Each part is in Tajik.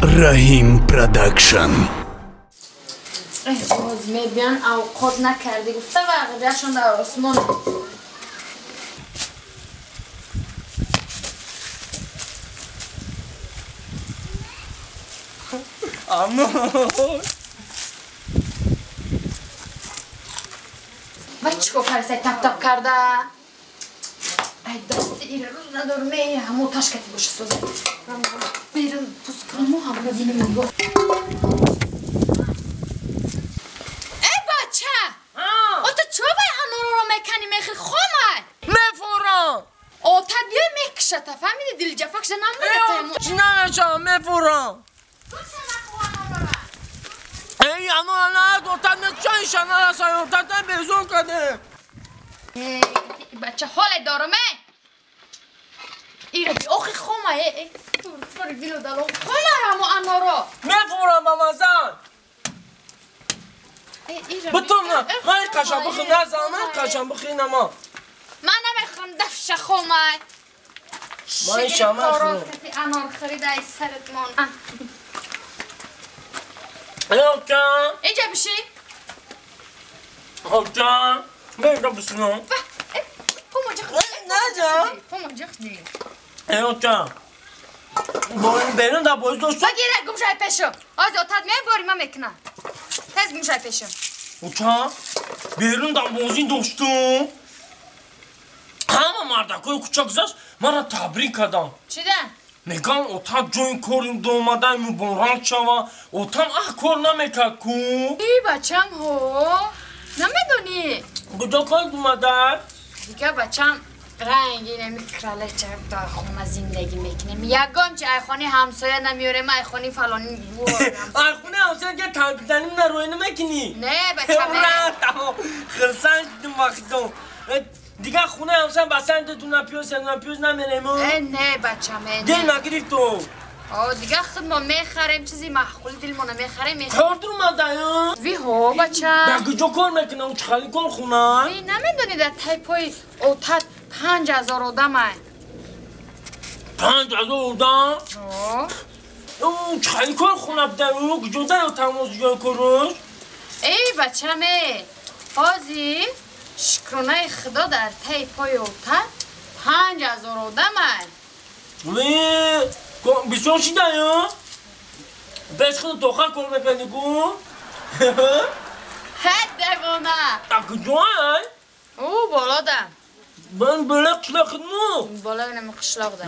Раҳим Продакшн. Боз мебиён авқот накардӣ гуфта ва ғибияшон дар осмон. Аммо ва чӣ кор кардисай тап-тап карда? Ай дасти ира рӯз надорам, ҳамо ташкати боша соза. Берам пуст кунаму ҳамро бинам нигоҳ. Эй бача! Ота чо вай анороро мекани мехӯри хомай? Мефурам. Ота биёй мекушата, фаҳмиди дилҷафакша намонад. Чӣ намешавам, мефурам. Эй, анора наад, ота мекушаиша нарасай, отата безор каде. Бача ҳоле дорам, э? Ира би охи хомай, э? Тури дилу дало. Хомай ҳамо аноро. Мефурам ба мазан. Бутун, ман қашан бихӯр, назан, ман қашан бихӯринама. Ман намехӯрам, дафша хомай. Ман иша мехӯрам. Анор харида ай сарат мон. Окан. Инҷа биши. Окан. Бенда бисинам. Э, окан. Берун да боз дошт. Багира гумшай пешо. Оз отат мебори ман мекунам. Тез гумшай пешо. Окан, берун да бозин доштум. Ҳама мардакои кӯча гузашт, маро табрик кардам. Чида? Мегам отат ҷои кори домадай муборак шава. Отам аҳ кор намекард ку. И бачам ҳо. Намедонӣ? Куҷо кор омадай? Дига бачам ранги нами кралеча дар хона зиндагӣ мекунем. Ягон чи айхони ҳамсоя намеорем, айхони фалони. Айхони ҳамсоя ки танпитаним нароя намекунӣ? Не бачам. Ура, хирсан шудум вақтом. Дига хонаи ҳамсоя бастан дуна пиёз, сена пиёз намерем. Э, не бачам, э. Дил нагирифту. О, дига худ мо мехарем, чизи маъқули дилмона мехарем. Кор дуромадай? Ви ҳо, бачам. Дар куҷо кор мекунам? Чӣ хали кор хона? Ви намедонӣ дар таи пои отат 5000 одамай. 5000 одам? Ҳо. Чӣ хали кор хона будай? Куҷо дай тамоз ҷои кораш? Эй, бачам, э. Ҳозир шукронаи худо дар таи пои отат 5000 одамай. Ви бисёр шидай? Беш худ тоха кор мекардӣ ку? Ҳе, девона. Дар куҷоай? Ӯ болода. Ман болои қишлоқ худму. Болои нами қишлоқда.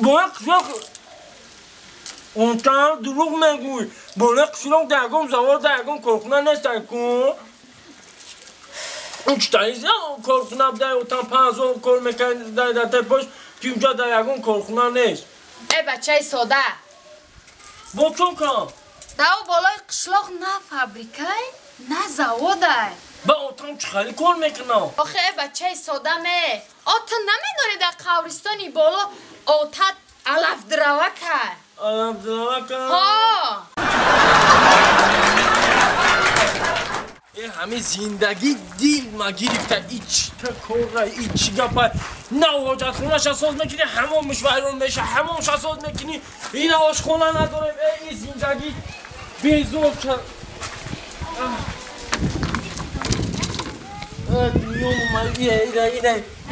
Болои қишлоқ. Отам дурӯғ мегӯй. Болои қишлоқ дар ягон завод, дар ягон корхона нестай ку? Читаиза корхона будай, отам 5000 кор мекард дар таи пош, ки унҷа дар ягон корхона нест. Э, бачаи сода. Бо чон кам? Дар болои қишлоқ на фабрикай, на заводай. Ба отам чӣ хали кор мекунам? Охе, э, бачаи сода ме. О, ту намедонӣ дар қабристони боло отат алафдрава кай? Алафдрава кай? Ҳо. Э, ҳамин зиндагӣ дил ма гирифта, ичта кора, ичи гапа. На ҳоҷатхонаша соз мекунӣ, ҳамомш вайрон меша, ҳамомша соз мекунӣ, ина ошхона надорем. Э, ин зиндагӣ безор шад.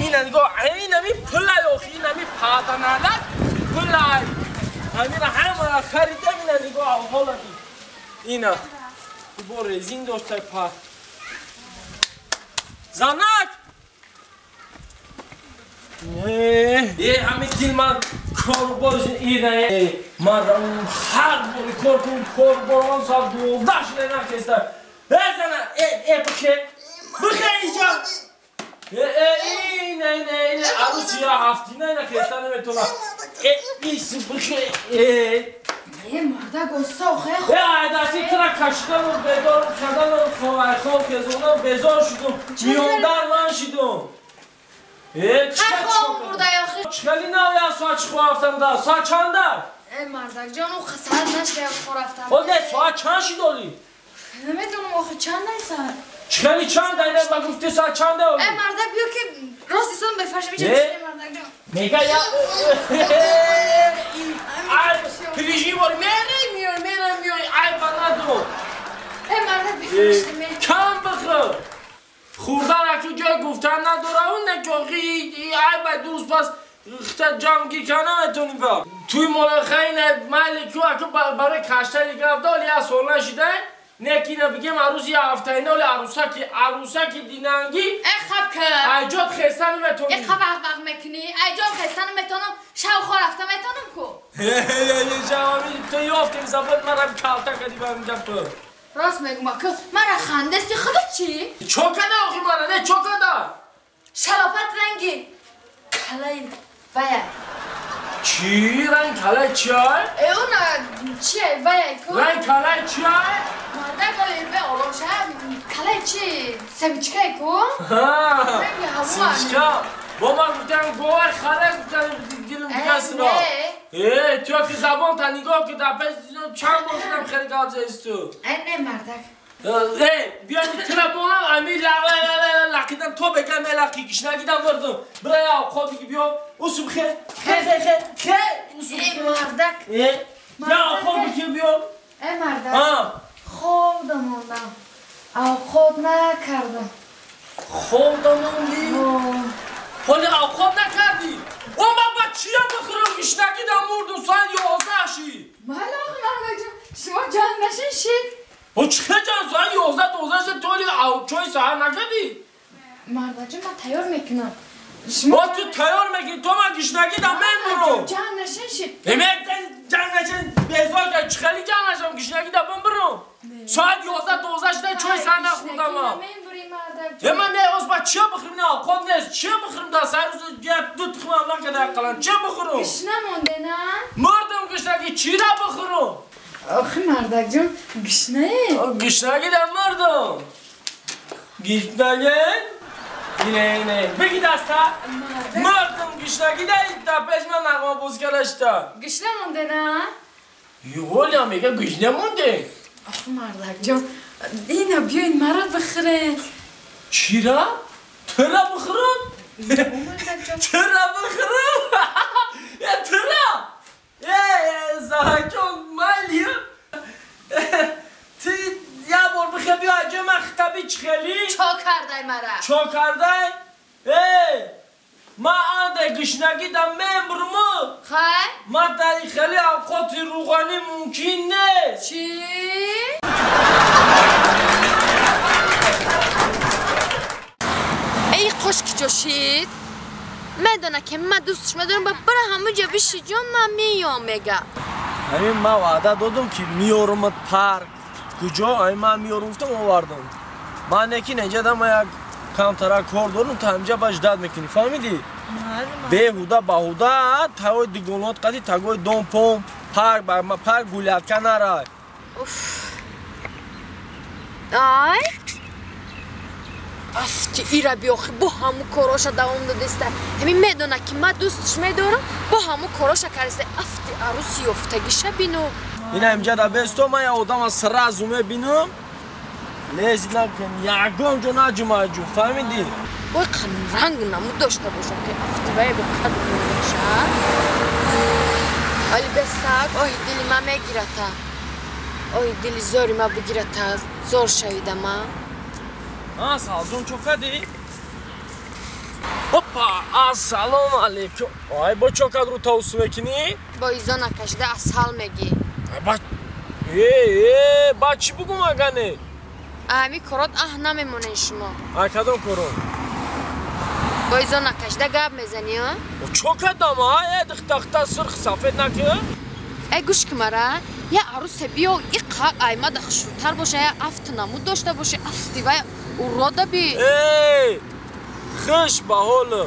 Ина нигоҳ, инами пулай охи, инами паданалак пулай. Ҳамина ҳамара харидам, ина нигоҳ ҳола ди. Ина бо резин доштай па. Занак! Э, ҳамин дил ман корбор ина ман ҳар бори кор кун, корборон соат 12 шуда нахеста. Э, зана, э, э, бихе. Бихе инҷа. Э, э, ина, ина, ина, арӯси ҳафтина ина хеста наметавонад. Э, ис бихе, э. Э, мардак оста охе. Э, айдаси тра кашидану бедор кардану хоб хезонам безор шудум. Миёндар ман шудум. Э, чӣ хоб бурдай охи? Чӣ хели навя соат чӣ хоб рафтам да? Соат чанда? Э, мардак ҷон, ӯ соат нашуда хоб рафтам. О, не, соат чанд шуд оли? Намедонам охи чанд ай соат. Чӣ хели чанд ай? Ба гуфти соат чанда оли? Э, мардак биё ки рост исон бефашм ича чӣ мардак ҷон. Мега я. Ай, режим бори мере. Кам бихӯр. Хӯрдан аки ҷой гуфтан надора, он некоқи ай ба дӯст пас хта ҷамгир кар наметонӣ ба. Туи молахайна майли ку аку барои каштани гап доли я сол нашида, некина бигем арӯси ҳафтаина оли арӯсаки арӯсаки динанги. Э хаб ка. Айҷод хеста наметонӣ. Э хаб вақ мекунӣ. Айҷод хеста наметонам, шав хор рафта метонам ку. Шавами ту ёфтем забон мара калта кади ба ин гап. Рост мегум аку, мара хандасти худо чӣ? Чо када охи мара, не чо када? Шалофат ранги калаи вая. Чӣ ранг калаи чиай? Э она чиай вая ку? Ранг калаи чиай? Марда калаи ве оломша калаи чи семечкай ку? Ранги ҳаво. Семечка. Бо ман гуфтам бовар хара гуфтам дилам дигасро. Э, ту ки забон та нигоҳ ки дар пеш чанд бор шудам хеле гап задист ту. Э не мардак. Э, биё телефонам ами лақидам то бегам лақи гишнагидам бурдум. Бира я хоб биги биё. Усум хе хе хе хе хе усум. Э мардак. Э, я хоб биги биё. Э мардак. Хоб дамондам. Авқот накардам. Хоб дамондӣ? Ҳоли авқот накардӣ? О ман ба чия бихӯрам гишнагидам мурдум соат 11 шид. Майли охи мардакҷон, шумо ҷанг нашиншид. О чӣ ҷанг соат 11 12 шид ту ҳоли чой саҳар накардӣ? Мардакҷон ман тайёр мекунам. О ту тайёр мекунӣ то ман гишнагидам мемурам. Ҷанг нашиншид. Эмек ҷанг нашин безор кард чӣ хеле ҷанг нашам гишнагидам бимбирам. Соат 11 12 шида чой саҳар нахӯрдам ман. Е ман не оз ба чия бихӯрам не авқот нест чия бихӯрам дар сари рӯз як ду тухмам накарда ақаллан чия бихӯрам? Гишна монде на? Мурдам гишнагӣ чира бихӯрам? Охи мардакҷон гишнае? Гишнагидам мурдам. Гишнагӣ? Ине ине биги даста. Мурдам гишнагида дар пеш ман нағма боз карашта. Гишна монде на? Ҳолиам мега гишна монде. Охи мардакҷон ина биёин мара бихӯред. Чира? Тура бихӯрам? Тура бихӯрам? Э тура? Э заҳакҷон майли? Ти як бор бихӯр биё аҷои ман хитаби чӣ хелӣ? Чо кардай мара? Чо кардай? Э ман андай гишнагидам мемурму. Хай? Ман дар хеле авқоти рӯғанӣ мумкин нест. Чӣ? Эй қош киҷо шид? Медона ки ман дӯстш медорам ба бара ҳамуҷа биши ҷон ман меём мега. Ҳамин ман ваъда додам ки меёрумат парк. Куҷо? Ҳамин ман меёрум гуфтам овардам. Ман неки неҷа дама як камтара кор дорам то ҳамҷа ба ждат мекунӣ. Фаҳмидӣ? Беҳуда баҳуда тагои дугонот қади тагои дом пом парк ба парк гулятка нарай. Уф. Ай? Афти ира биёхи бо ҳаму короша давом додеста. Ҳамин медона ки ман дӯстш медорам, бо ҳаму короша кареста. Афти арӯси ёфтагиша бино. Ина имҷа да бесто ман я одама сразу мебинам. Лез накун, ягон ҷо наҷумаҷу, фаҳмидӣ? Бой ранг намуд дошта бошам ки афти вай бо қад боша. Али бесак, оҳи дили ман мегирата. Оҳи дили зори ман бигирата, зор шавида ман. А, салҷон чо кардӣ? Опа, ассалому алейкум. Ай, бо чо кад рӯ тавсу мекунӣ? Бо изо накашида асал мегӣ. Ба э, ба чӣ бугум агане? Ами корот аҳ намемонен шумо. Ай кадом корот? Бо изо накашида гап мезанӣ, а? Чо кардам, а? Э, дихтахта сурх сафед накӣ? Э, гӯш ки мара, я арӯсе биё, иқа аймада хушрӯтар боша, я афту намуд дошта боши, афти вай урода би. Эй, хуш ба ҳолу.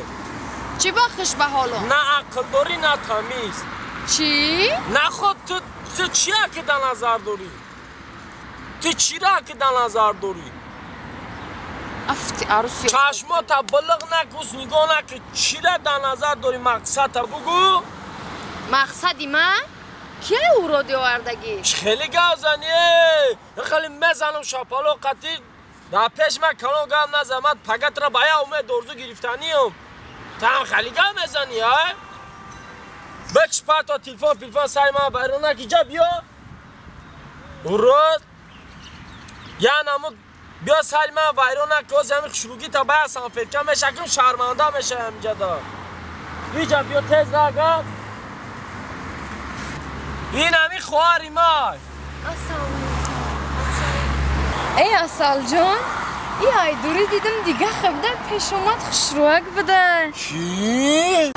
Чӣ ба хуш ба ҳолу? На ақл дорӣ, на тамиз. Чӣ? На худ ту чия ки дар назар дорӣ? Ту чира ки дар назар дорӣ? Афти арӯси. Чашмота билиқ накус, нигоҳ накун. Чира дар назар дорӣ? Мақсадта бугӯ. Мақсади ман? Кия уроди овардагӣ? Чӣ хеле гап занӣ? Хеле мезанам шапало қатӣ. Дар пеш ман калон гап назан, ман пагатра ба я умед орзу гирифтаниям. Там хеле гап мезанӣ, а? Бикш парто телефон пилфон сари ман барона ки ҷа биё. Урод. Я намуд биё сари ман вайрон накоз ҳами хушругӣ та бая санфетка мешаким шарманда мешавам инҷада. Иҷа биё тез рага. Ин ҳами хоҳари май. Эй Асалҷон, и айдурӣ дидим дига хабда пешомад хушрӯак буда. Чӣ?